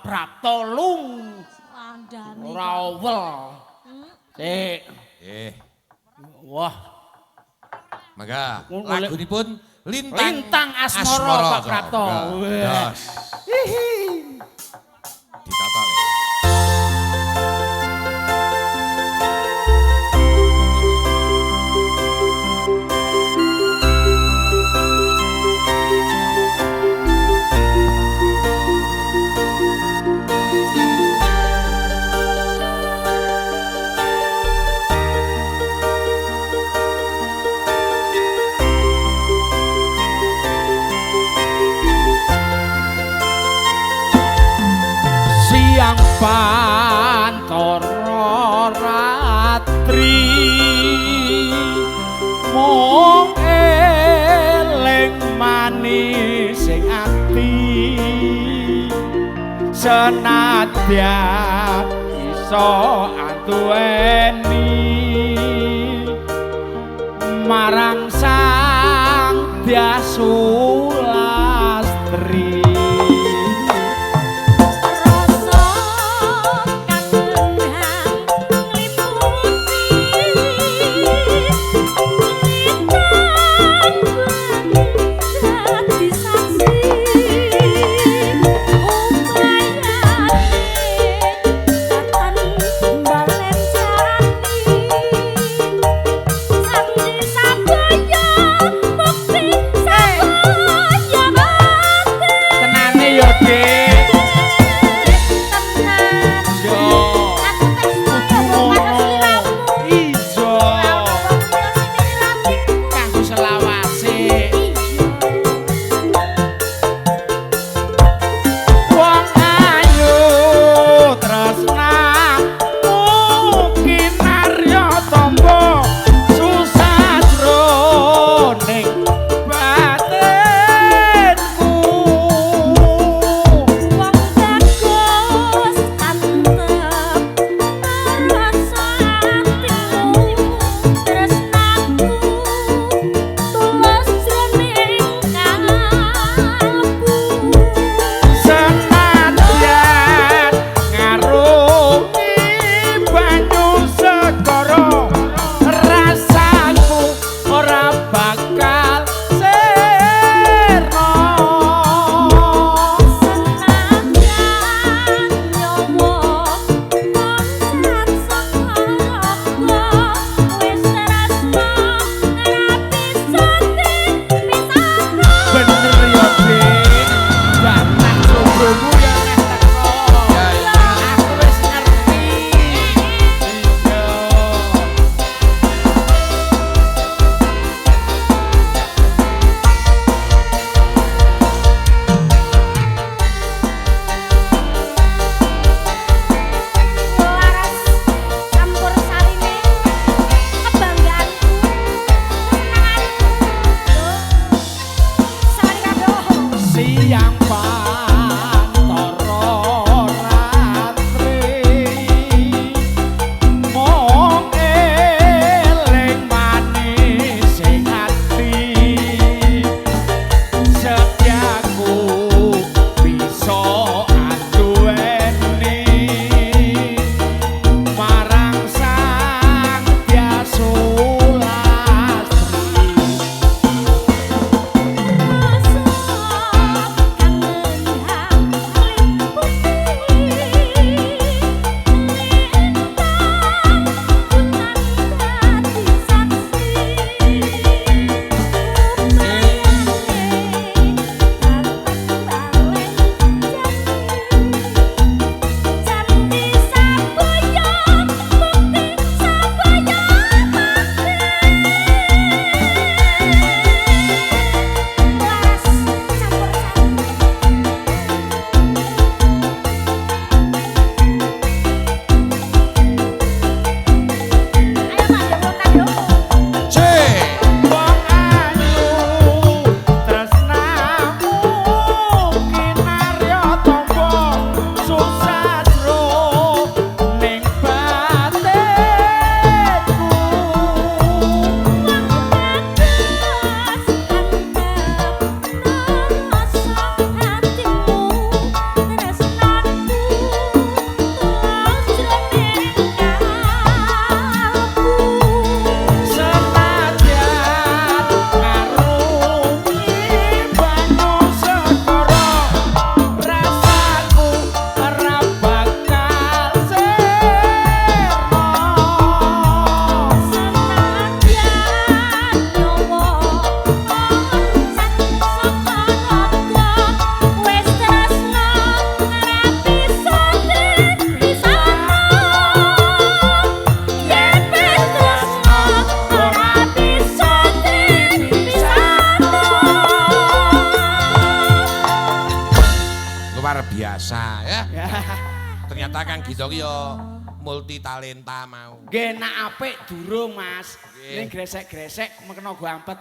Prapto lung. Kandhane. Ora owel. Sik. Nggih. Wah, Mangga. Ngono, Lagunipun Lintang Lintang Asmara, Pak Prapto. Mangga. Wah. Dos. Ditata le. Siang pantara ratri mung eling manis sing ati senadyan iso anduweni marang sang Dyasulastri. Rasa kangenan ngliputi lintang dadi saksi upayane katan balen jati janji sabaya mukti sabaya. biasa ya. Ya. Ternyata Kang Gito ki yo multi talenta mau. Nggih nak apik durung, Mas. Nggih. Ning gresek-gresek mekena go ampet.